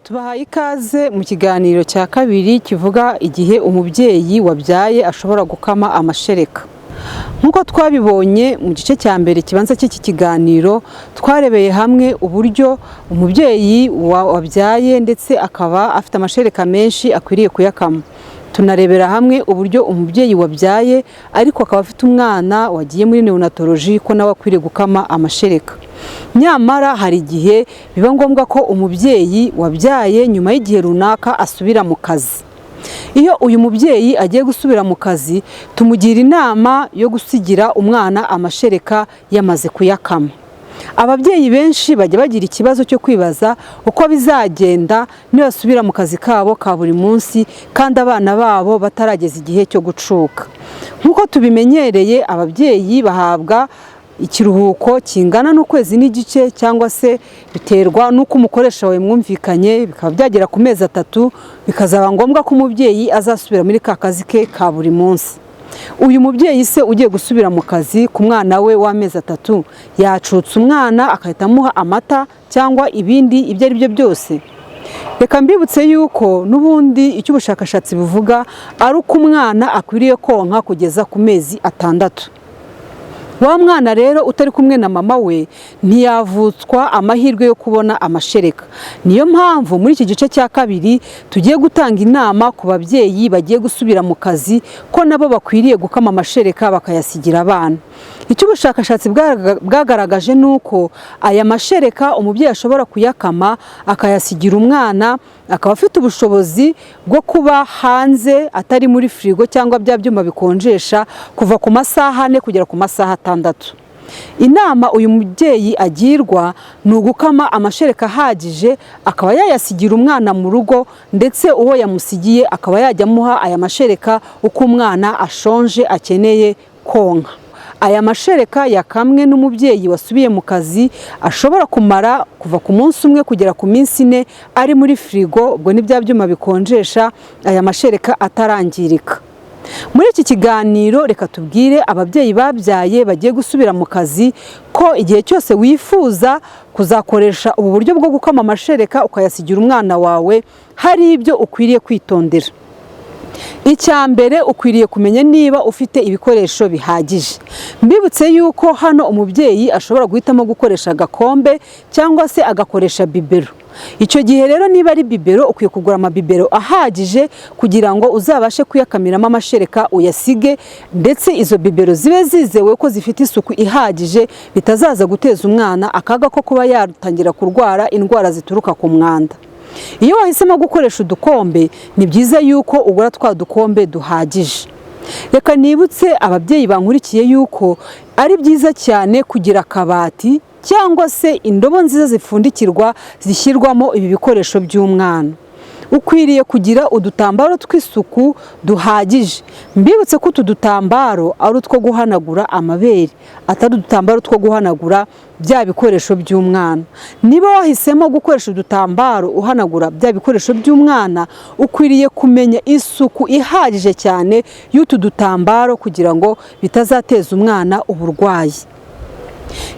Tubahaye ikaze mu kiganiro cya kabiri kivuga igihe umubyeyi wabyaye ashobora gukama amashereka. Nk'uko twabibonye mu gice cya mbere kibanza cy'iki kiganiro, twarebeye hamwe uburyo umubyeyi wabyaye ndetse akaba afite amashereka menshi akwiriye kuyakama. Tunarebera hamwe uburyo umubyeyi wabyaye ariko akaba afite umwana wagiye muri neonatology ko nawe akwiriye gukama amashereka. Nyamara hari igihe biba ngombwa ko umubyeyi wabyaye nyuma y'igihe runaka asubira mu kazi. Iyo uyu mubyeyi agiye gusubira mu kazi, tumugira inama yo gusigira umwana amashereka yamaze kuyakama. Ababyeyi benshi bajya bagira ikibazo cyo kwibaza uko bizagenda nibasubira mu kazi kabo ka buri munsi kandi abana babo batarageza igihe cyo gucuka. Nk'uko tubimenyereye, ababyeyi bahabwa ikiruhuko kingana n'ukwezi n'igice, cyangwa se biterwa n'uko umukoresha wawe mwumvikanye, bikaba byagera ku mezi 3, bikazaba ngombwa ko umubyeyi azasubira muri ka kazi ke ka buri munsi. Uyu mubyeyi se ugiye gusubira mu kazi ku mwana we w'amezi 3, yacutse umwana agahita amuha amata cyangwa ibindi ibyo ari byo byose? Reka mbibutse yuko n'ubundi icyo ubushakashatsi buvuga ari uko umwana akwiriye konka kugeza ku mezi 6. Wa mwana rero utari kumwe na mama we ntiyavutswa amahirwe yo kubona amashereka. Niyo mpamvu muri iki gice cya kabiri tugiye gutanga inama ku babyeyi bagiye gusubira mu kazi ko nabo bakwiriye gukama amashereka bakayasigira abana. Icyo ubushakashatsi bwagaragaje ni uko aya mashereka umubyeyi ashobora kuyakama akayasigira umwana, akaba afite ubushobozi bwo kuba hanze atari muri firigo cyangwa bya byuma bikonjesha, kuva ku masaha 4 kugera ku masaha 6. Inama uyu mubyeyi agirwa ni ugukama amashereka ahagije, akaba yayasigira umwana mu rugo, ndetse uwo yamusigiye akaba yajya amuha aya mashereka uko umwana ashonje akeneye konka. Aya mashereka yakamwe n'umubyeyi wasubiye mu kazi ashobora kumara kuva ku munsi umwe kugera ku minsi 4 ari muri firigo, ubwo ni bya byuma bikonjesha, aya mashereka atarangirika. Muri iki kiganiro reka tubwire ababyeyi babyaye bagiye gusubira mu kazi ko igihe cyose wifuza kuzakoresha ubu buryo bwo gukama amashereka ukayasigira umwana wawe, hari ibyo ukwiriye kwitondera. Icya mbere, ukwiriye kumenya niba ufite ibikoresho bihagije. Mbibutse yuko hano umubyeyi ashobora guhitamo gukoresha agakombe cyangwa se agakoresha bibero. Icyo gihe rero niba ari bibero, ukwiye kugura amabibero ahagije kugira ngo uzabashe kuyakamiramo amashereka uyasige, ndetse izo bibero zibe zizewe ko zifite isuku ihagije, bitazaza guteza umwana akaga ko kuba yatangira kurwara indwara zituruka ku mwanda. Iyo wahisemo gukoresha udukombe, ni byiza yuko ugura twa dukombe duhagije. Reka nibutse ababyeyi bankurikiye yuko ari byiza cyane kugira akabati cyangwa se indobo nziza zipfundikirwa zishyirwamo ibi bikoresho by'umwana. Ukwiriye kugira udutambaro tw'isuku duhagije. Mbibutse ko utu dutambaro ari utwo guhanagura amabere, atari udutambaro two guhanagura bya bikoresho by'umwana. Niba wahisemo gukoresha udutambaro uhanagura bya bikoresho by'umwana, ukwiriye kumenya isuku ihagije cyane y'utu dutambaro kugira ngo bitazateza umwana uburwayi.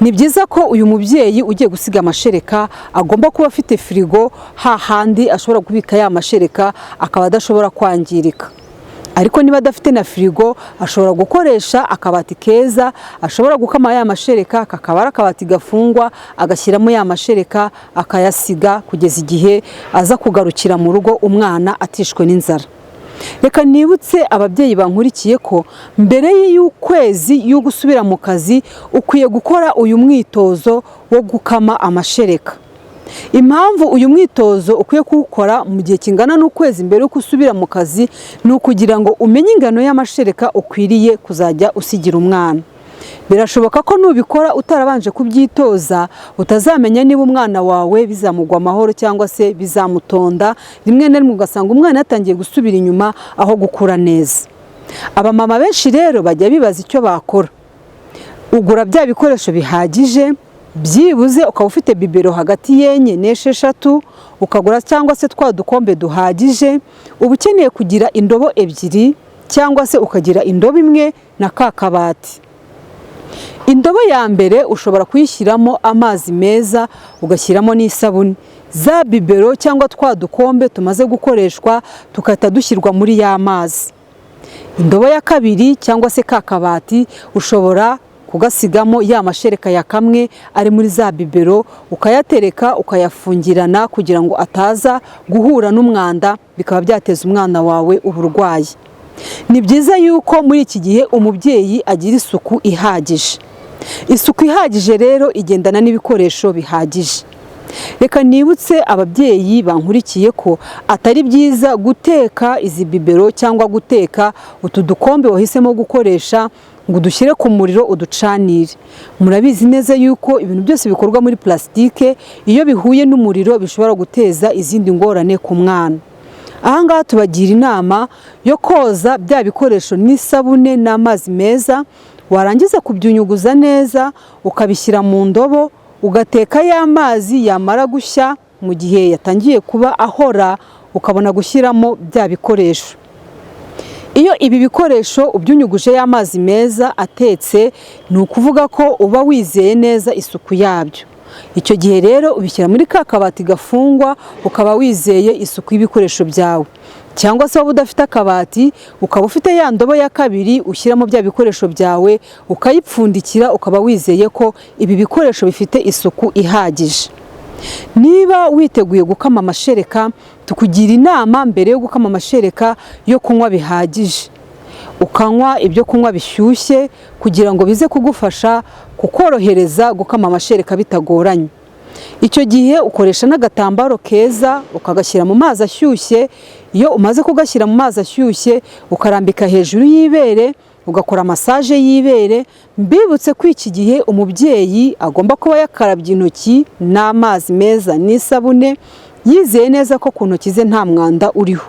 Ni byiza ko uyu mubyeyi ugiye gusiga amashereka agomba kuba afite firigo hahandi ashobora kubika ya mashereka akaba adashobora kwangirika. Ariko niba adafite na firigo, ashobora gukoresha akabati keza ashobora gukama ya mashereka, kakaba ari akabati gafungwa, agashyiramo ya mashereka akayasiga kugeza igihe aza kugarukira mu rugo umwana atishwe n'inzara. Reka nibutse ababyeyi bankurikiye ko mbere y'ukwezi yo gusubira mu kazi ukwiye gukora uyu mwitozo wo gukama amashereka. Impamvu uyu mwitozo ukwiye kuwukora mu gihe kingana n'ukwezi mbere y'uko usubira mu kazi ni ukugira ngo umenye ingano y'amashereka ukwiriye kuzajya usigira umwana. Birashoboka ko nubikora utarabanje kubyitoza utazamenya niba umwana wawe bizamugwa amahoro cyangwa se bizamutonda, rimwe na rimwe ugasanga umwana yatangiye gusubira inyuma aho gukura neza. Abamama benshi rero bajya bibaza icyo bakora. Ugura bya bikoresho bihagije, byibuze ukaba ufite bibero hagati y'4 n'6, ukagura cyangwa se twa dukombe duhagije. Uba ukeneye kugira indobo 2 cyangwa se ukagira indobo 1 na ka kabati. Indobo ya mbere ushobora kuyishyiramo amazi meza, ugashyiramo n'isabune. za bibero cyangwa twa dukombe tumaze gukoreshwa tugahita dushyirwa muri ya mazi. Indobo ya kabiri cyangwa se ka kabati ushobora kugasigamo ya mashereka ya kamwe ari muri za bibero, ukayatereka ukayafungirana kugira ngo ataza guhura n'umwanda bikaba byateza umwana wawe uburwayi. Ni byiza yuko muri iki gihe umubyeyi agira isuku ihagije. Isuku ihagije rero igendana n'ibikoresho bihagije. Reka nibutse ababyeyi bankurikiye ko atari byiza guteka izi bibero cyangwa guteka utu dukombe wahisemo gukoresha ngo udushyire ku muriro uducanire. Murabizi neza yuko ibintu byose bikorwa muri plastique iyo bihuye n'umuriro bishobora guteza izindi ngorane ku mwana. Aha ngaha tubagira inama yo koza bya bikoresho n'isabune n'amazi meza, warangiza kubyunyuguza neza ukabishyira mu ndobo, ugateka ya mazi yamara gushya mu gihe yatangiye kuba ahora, ukabona gushyiramo bya bikoresho. Iyo ibi bikoresho ubyunyuguje ya mazi meza atetse, ni ukuvuga ko uba wizeye neza isuku yabyo. Icyo gihe rero ubishyira muri ka kabati gafungwa, ukaba wizeye isuku y'ibikoresho byawe. Cyangwa se waba udafite akabati, ukaba ufite ya ndobo ya kabiri ushyiramo bya bikoresho byawe, ukayipfundikira, ukaba wizeye ko ibi bikoresho bifite isuku ihagije. Niba witeguye gukama amashereka, tukugira inama mbere yo gukama amashereka yo kunywa bihagije. Ukanywa ibyo kunywa bishyushye kugira ngo bize kugufasha kukorohereza gukama amashereka bitagoranye. Icyo gihe ukoresha n'agatambaro keza ukagashyira mu mazi ashyushye. Iyo umaze kugashyira mu mazi ashyushye ukarambika hejuru y'ibere, ugakora massage y'ibere. Mbibutse ko iki gihe umubyeyi agomba kuba yakarabye intoki n'amazi meza n'isabune, yizeye neza ko ku ntoki ze nta mwanda uriho.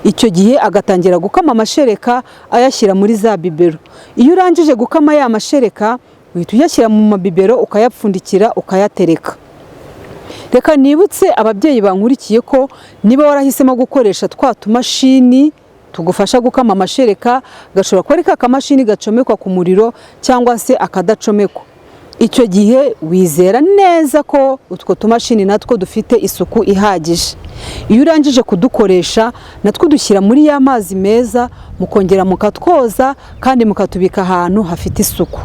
Icyo gihe agatangira gukama amashereka ayashyira muri za bibero. Iyo urangije gukama ya mashereka uhita uyashyira mu mabibero, ukayapfundikira, ukayatereka. Reka nibutse ababyeyi bankurikiye ko niba warahisemo gukoresha twa tumashini tugufasha gukama amashereka, gashobora kuba ari ka kamashini gacomekwa ku muriro cyangwa se akadacomekwa. Icyo gihe wizera neza ko utwo tumashini natwo dufite isuku ihagije. Iyo urangije kudukoresha natwo udushyira muri ya mazi meza, mukongera mukatwoza kandi mukatubika ahantu hafite isuku.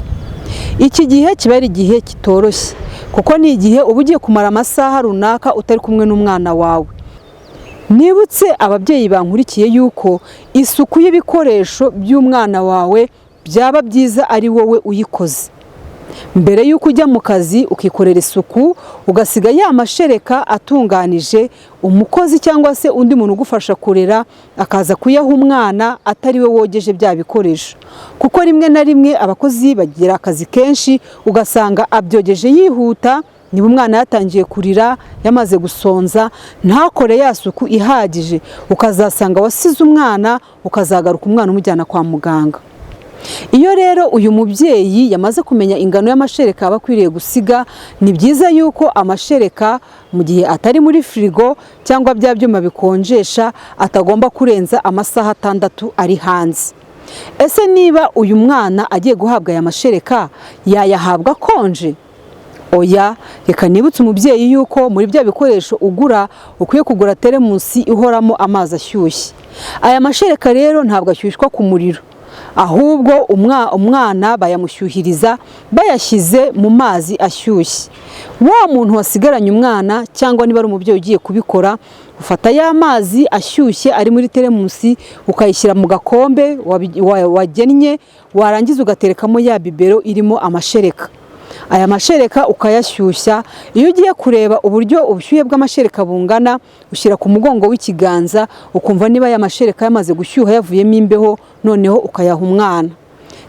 Iki gihe kiba ari igihe kitoroshye kuko ni igihe uba ugiye kumara amasaha runaka utari kumwe n'umwana wawe. Nibutse ababyeyi bankurikiye yuko isuku y'ibikoresho by'umwana wawe byaba byiza ari wowe uyikoze. Mbere y'uko ujya mu kazi ukikorera isuku, ugasiga ya mashereka atunganije, umukozi cyangwa se undi muntu ugufasha kurera akaza kuyaha umwana atari we wogeje bya bikoresho. Kuko rimwe na rimwe abakozi bagira akazi kenshi, ugasanga abyogeje yihuta, niba umwana yatangiye kurira yamaze gusonza ntakore ya suku ihagije, ukazasanga wasize umwana, ukazagaruka umwana umujyana kwa muganga. Iyo rero uyu mubyeyi yamaze kumenya ingano y'amashereka aba akwiriye gusiga, ni byiza yuko amashereka mu gihe atari muri firigo cyangwa bya byuma bikonjesha atagomba kurenza amasaha 6 ari hanze. Ese niba uyu mwana agiye guhabwa aya mashereka yayahabwa akonje? Oya. Reka nibutse umubyeyi yuko muri bya bikoresho ugura ukwiye kugura teremusi ihoramo amazi ashyushye. Aya mashereka rero ntabwo ashyushywa ku muriro, ahubwo umwana bayamushyuhiriza bayashyize mu mazi ashyushye. Wa muntu wasigaranye umwana cyangwa niba ari umubyeyi ugiye kubikora, ufata ya mazi ashyushye ari muri teremusi ukayishyira mu gakombe wagennye, warangiza ugaterekamo ya bibero irimo amashereka. Aya mashereka ukayashyushya. Iyo ugiye kureba uburyo ubushyuhe bw'amashereka bungana, ushyira ku mugongo w'ikiganza ukumva niba aya mashereka yamaze gushyuha yavuyemo imbeho, noneho ukayaha umwana.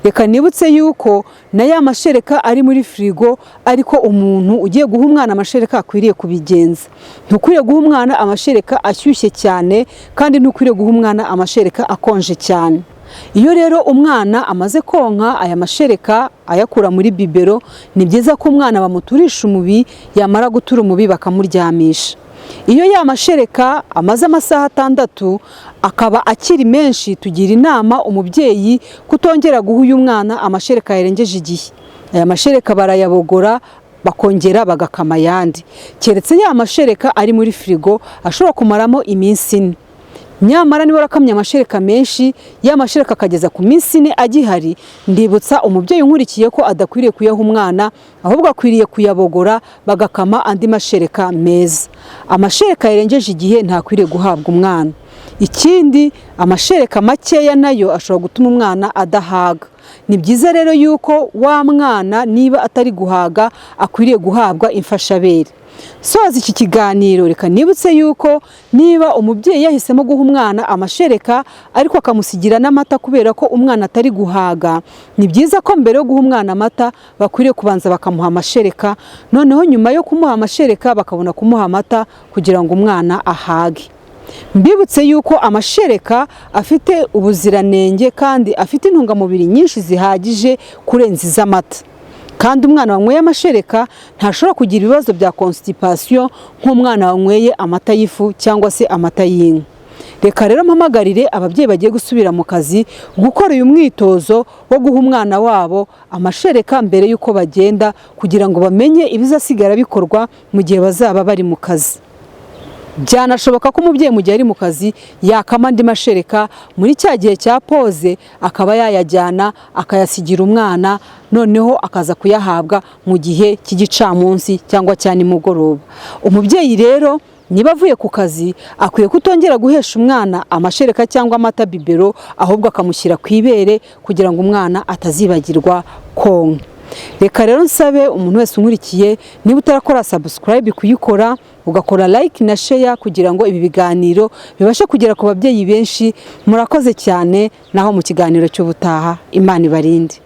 Reka nibutse yuko na ya mashereka ari muri firigo, ariko umuntu ugiye guha umwana amashereka akwiriye kubigenza. Ntukwiriye guha umwana amashereka ashyushye cyane, kandi ntukwiriye guha umwana amashereka akonje cyane. Iyo rero umwana amaze konka aya mashereka ayakura muri bibero, ni byiza ko umwana bamuturisha umubi, yamara gutura umubi bakamuryamisha. Iyo ya mashereka amaze amasaha 6 akaba akiri menshi, tugira inama umubyeyi kutongera guha uyu mwana amashereka yarengeje igihe. Aya mashereka barayabogora bakongera bagakama ayandi, keretse ya mashereka ari muri firigo ashobora kumaramo iminsi 4. Nyamara niba warakamye amashereka menshi, ya mashereka akageza ku minsi 4 agihari, ndibutsa umubyeyi unkurikiye ko adakwiriye kuyaha umwana, ahubwo akwiriye kuyabogora bagakama andi mashereka meza. Amashereka yarengeje igihe ntakwiriye guhabwa umwana. Ikindi, amashereka makeya nayo ashobora gutuma umwana adahaga. Ni byiza rero yuko wa mwana niba atari guhaga akwiriye guhabwa imfashabere. Soza iki kiganiro, reka nibutse yuko niba umubyeyi yahisemo guha umwana amashereka ariko akamusigira n'amata kubera ko umwana atari guhaga, ni byiza ko mbere yo guha umwana amata bakwiriye kubanza bakamuha amashereka, noneho nyuma yo kumuha amashereka bakabona kumuha amata kugira ngo umwana ahage. Mbibutse yuko amashereka afite ubuziranenge kandi afite intungamubiri nyinshi zihagije kurenza iz'amata, kandi umwana wanyweye amashereka ntashobora kugira ibibazo bya constipation nk'umwana wanyweye amata y'ifu cyangwa se amata y'inka. Reka rero mpamagarire ababyeyi bagiye gusubira mu kazi gukora uyu mwitozo wo guha umwana wabo amashereka mbere y'uko bagenda, kugira ngo bamenye ibizasigara bikorwa mu gihe bazaba bari mu kazi. Byanashoboka ko umubyeyi mu gihe ari mu kazi yakama andi mashereka muri cya gihe cya pause, akaba yayajyana akayasigira umwana, noneho akaza kuyahabwa mu gihe cy'igicamunsi cyangwa cya nimugoroba. Umubyeyi rero niba avuye ku kazi akwiye kutongera guhesha umwana amashereka cyangwa amata biberon, ahubwo akamushyira ku ibere kugira ngo umwana atazibagirwa konka. Reka rero nsabe umuntu wese unkurikiye, niba utarakora subscribe, kuyikora, ugakora like na share kugira ngo ibi biganiro bibashe kugera ku babyeyi benshi. Murakoze cyane, naho mu kiganiro cy'ubutaha. Imana ibarinde.